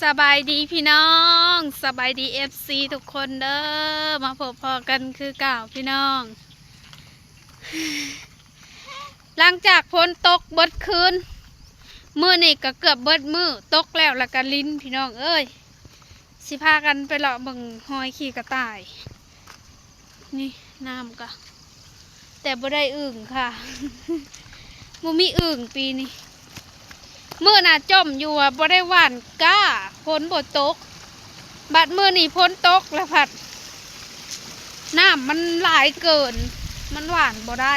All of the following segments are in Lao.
ສະບາຍດີພີ່ນ້ອງ ສະບາຍດີເອັຟຊີທຸກຄົນເດີ ມາພົບພໍ້ກັນຄືເກົ່າພີ່ນ້ອງ. ຫຼັງຈາກຝົນຕົກເບິດຄືນ ມື້ນີ້ກໍເກືອບເບິດມື້ ຕົກແລ້ວ ແລ້ວກໍລິນ ພີ່ນ້ອງເອີຍ. ຊິພາກັນໄປເລາະເບິ່ງຮອຍຂີ້ກະຕ່າຍ. ນີ້ນ້ຳກະ ແຕ່ບໍ່ໄດ້ອຶ່ງຄ່ະ ບໍ່ມີອຶ່ງປີນີ້. ມື້ໜ້າຈົ່ມຢູ່ວ່າບໍ່ໄດ້ຫວ່ານກ້າ ຝົນບໍ່ຕົກ. ບັດມື້ນີ້ຝົນຕົກແລ້ວພັດ ນ້ຳມັນຫຼາຍເກີນ ມັນຫວ່ານບໍ່ໄດ້.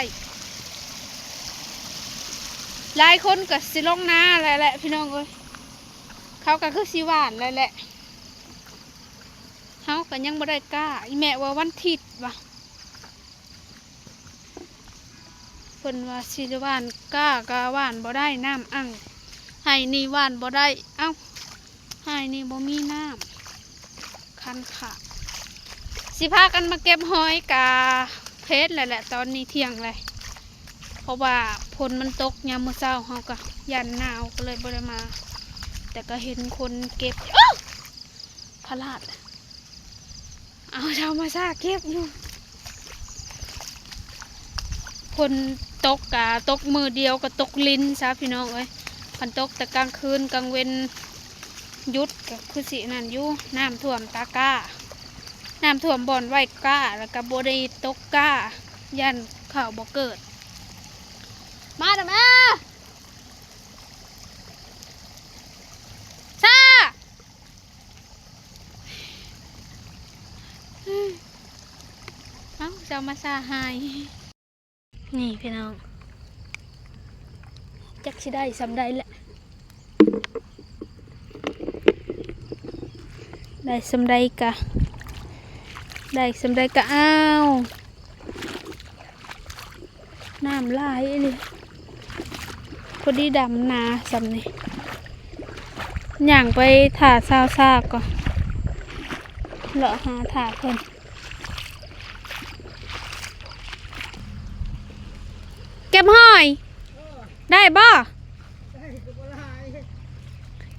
ຫຼາຍຄົນກໍຊິລົງນາແລ້ວແຫຼະ ພີ່ນ້ອງເອີຍ. ເຂົາກໍຄືຊິຫວ່ານແລ້ວແຫຼະ. ເຮົາກໍຍັງບໍ່ໄດ້ກ້າ. ອີ່ແມ່ວ່າວັນທິດວ່າ ເພິ່ນວ່າຊິຫວ່ານກ້າກໍຫວ່ານບໍ່ໄດ້ ນ້ຳອັ່ງ. ໄຮ່ນີ້ຫວ່ານບໍ່ໄດ້. ເອົ້າ ໄຮ່ນີ້ບໍ່ມີນ້ຳ ຄັນຂາດ. ຊິພາກັນມາເກັບຫອຍກະເພດແລ້ວແຫຼະ ຕອນນີ້ທ່ຽງແລ້ວ ເພາະວ່າຝົນມັນຕົກຍາມມື້ເຊົ້າ ເຮົາກໍຢ້ານໜາວ ກໍເລີຍບໍ່ໄດ້ມາ. ແຕ່ກໍເຫັນຄົນເກັບ ອ້າວ ພະລາດ ເອົາ ຊາວມາຊາເກັບຢູ່. ຝົນຕົກກະຕົກມື້ດຽວກໍຕົກລິນຊະ ພີ່ນ້ອງເອີຍ. ຄັນຕົກແຕ່ກາງຄືນກາງເວັນຢຸດກໍຄືຊິນັ້ນຢູ່. ນ້ຳຖ້ວມຕາກ້າ ນ້ຳຖ້ວມບ່ອນໄວ້ກ້າ ແລ້ວກໍບໍ່ໄດ້ຕົກກ້າ ຢ້ານເຂົ້າບໍ່ເກີດ. ມາເດີ້ແມ່ ຊາ ເອົ້າ ເຈົ້າມາຊາຫາຍ. ນີ້ພີ່ນ້ອງ ຈັກຊິໄດ້ສ່ຳໃດແຫຼະ ໄດ້ສ່ຳໃດກະ ໄດ້ສ່ຳໃດກະເອົາ. ນ້ຳຫຼາຍອີ່ຫຼີ ພໍດີດຳນາສ່ຳນີ້. ຍ່າງໄປຖ້າຊາວຊາກກ່ອນ ເລາະຫາຖ້າເພິ່ນ. ເກັບຫອຍ ໄດ້ບໍ່?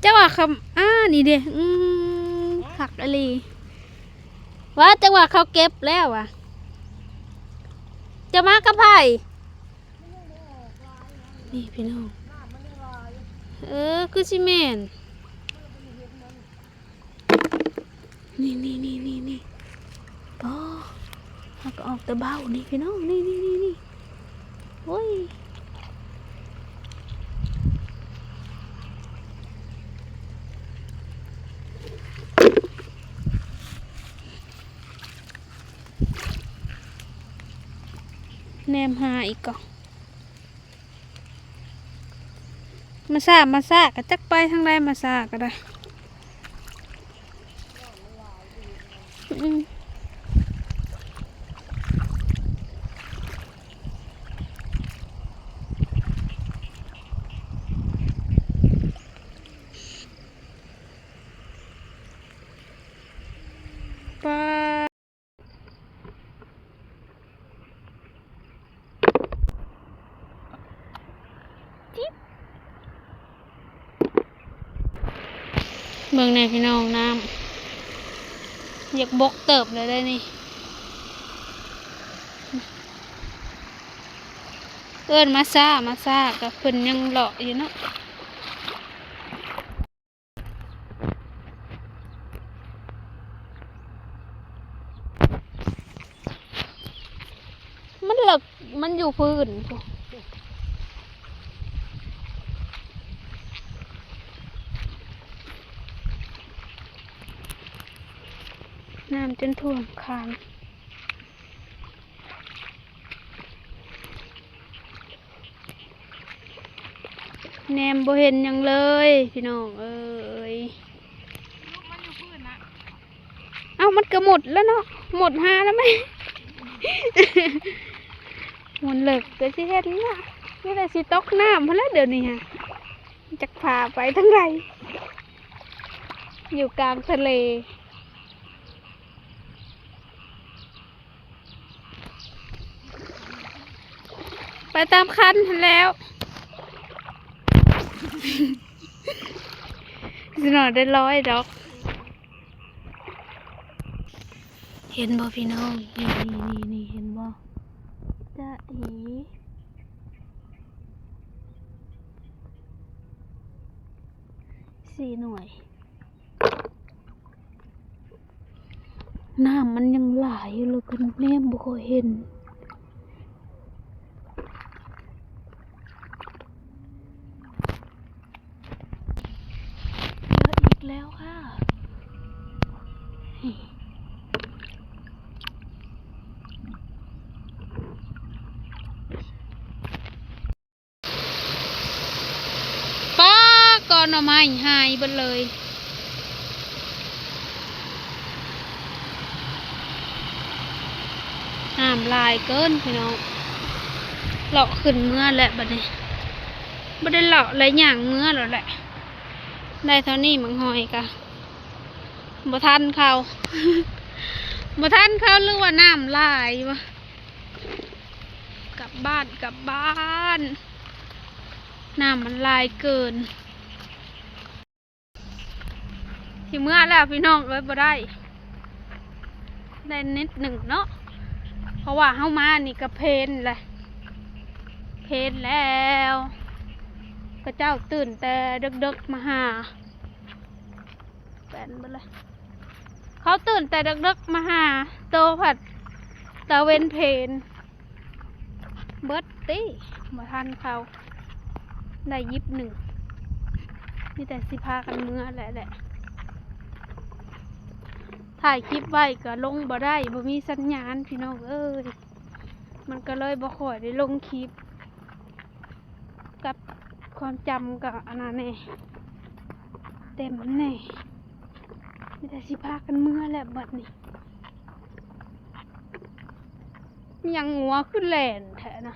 ຈັກວ່າຄຳ ອາ ນີ້ເດ້ ອືມ ຄັກອີ່ຫຼີ. ວ່າ ຈັກວ່າເຂົາເກັບແລ້ວຫວາ? ຈະມາກັບໃຜ? ນີ້ພີ່ນ້ອງ ເອີ ຄືຊິແມ່ນ ນີ້ໆໆໆໆ ອໍ ຫາກະອອກແຕ່ເບົານີ້ພີ່ນ້ອງ ນີ້ໆໆໆ ໂອ້ຍ. ແນມຫາອີກກ່ອນ ມາຊ້າ ມາຊ້າ ກະຈັກໄປທາງໃດ ມາຊ້າກະໄດ້. ອືມ. ປາ ຈິບ ເບິ່ງແດ່ພີ່ນ້ອງ ນ້ຳຢາກບົກເຕີບແລ້ວເດ້ນີ້. ເອີ້ນມາຊ້າ ມາຊ້າ ກະເພິ່ນຍັງເລາະຢູ່ເນາະ. ມັນເລິກ ມັນຢູ່ພື້ນພຸ້ນ ນ້ຳຈົນຖ້ວມຄານ. ແນມບໍ່ເຫັນຫຍັງເລີຍ ພີ່ນ້ອງເອີຍ. ເອົ້າ ມັນກະໝົດແລ້ວເນາະ ໝົດຫາແລ້ວແມະ. ມັນເລິກກະຊິເຫັນເນາະ ມີແຕ່ຊິຕົກນ້ຳພຸ້ນແຫຼະດຽວນີ້ຫະ ຈັກພາໄປທາງໃດ ຢູ່ກາງທະເລ. ໄປຕາມຄັນຫັ້ນແລ້ວ. ຊິໜ້ອຍໄດ້ຮ້ອຍດອກ. ເຫັນບໍ່ພີ່ນ້ອງ? ນີ້ ນີ້ ນີ້ ນີ້ ເຫັນບໍ່? ຈະເອ ສີ່ໜ່ວຍ. ນ້ຳມັນຍັງຫຼາຍຢູ່ ແລ້ວກໍແນມບໍ່ຄ່ອຍເຫັນ. ເຈີອີກແລ້ວຄ່ະ. ປ້າ ກໍໜໍ່ໄມ້ຫາຍເບິດເລີຍ. ນ້ຳຫຼາຍເກີນພີ່ນ້ອງ. ເລາະຂຶ້ນເມືອແຫຼະບັດນີ້. ບໍ່ໄດ້ເລາະແລ້ວ ຍ່າງເມືອແລ້ວແຫຼະ. ໄດ້ເທົ່ານີ້ໝາກຫອຍກະບໍ່ທັນເຂົາ. ບໍ່ທັນເຂົາ ຫຼືວ່ານ້ຳຫຼາຍວະ. ກັບບ້ານ ກັບບ້ານ. ນ້ຳມັນຫຼາຍເກີນ. ຊິເມືອແລ້ວພີ່ນ້ອງເອີຍ ບໍ່ໄດ້ ໄດ້ນິດໜຶ່ງເນາະ. ເພາະວ່າເຮົາມານີ້ກະເພນແຫຼະ ເພນແລ້ວ. ເຂົາເຈົ້າຕື່ນແຕ່ເດິກໆມາຫາ. ແປນເບິດເລີຍ. ເຂົາຕື່ນແຕ່ເດິກໆມາຫາ ໂຕພັດຕາເວັນເພນ. ເບິດຕິ ບໍ່ທັນເຂົາ ໄດ້ຢິບໜຶ່ງ. ມີແຕ່ຊິພາກັນເມືອແຫຼະ ແຫຼະ. ຖ່າຍຄລິບໄວ້ກໍລົງບໍ່ໄດ້ ບໍ່ມີສັນຍານພີ່ນ້ອງເອີຍ. ມັນກໍເລີຍບໍ່ຄ່ອຍໄດ້ລົງຄລິບ. ກັບຄວາມຈຳກໍອັນນັ້ນແດ່ ເຕັມແດ່. ມີແຕ່ຊິພາກັນເມືອແຫຼະບັດນີ້. ມີຫຍັງງົວຄືແລ່ນແທ້ນະ.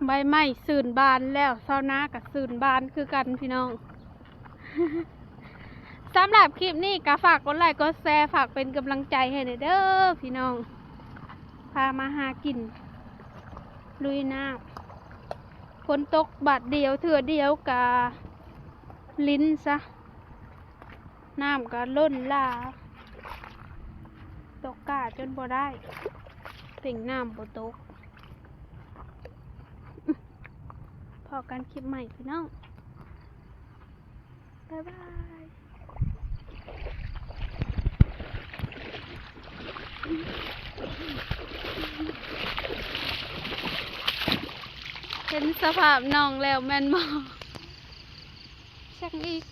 ໃບໄມ້ຊື່ນບານແລ້ວ ຊາວນາກໍຊື່ນບານຄືກັນພີ່ນ້ອງ. ສຳລັບຄລິບນີ້ກໍຝາກກົດໄລ້ກົດແຊ ຝາກເປັນກຳລັງໃຈໃຫ້ແດ່ເດີພີ່ນ້ອງ. ພາມາຫາກິນລຸຍນ້ຳ. ຝົນຕົກບາດດຽວເທື່ອດຽວກໍລິນຊະ. ນ້ຳກໍລົ້ນຫຼາ ຕົກກ້າຈົນບໍ່ໄດ້ ເສັງນ້ຳບໍ່ຕົກ. ພໍ້ກັນຄລິບໃໝ່ພີ່ນ້ອງ ບາຍບາຍ. ເຫັນສະພາບນ້ອງແລ້ວແມ່ນບໍ່? ຊັກອີກ.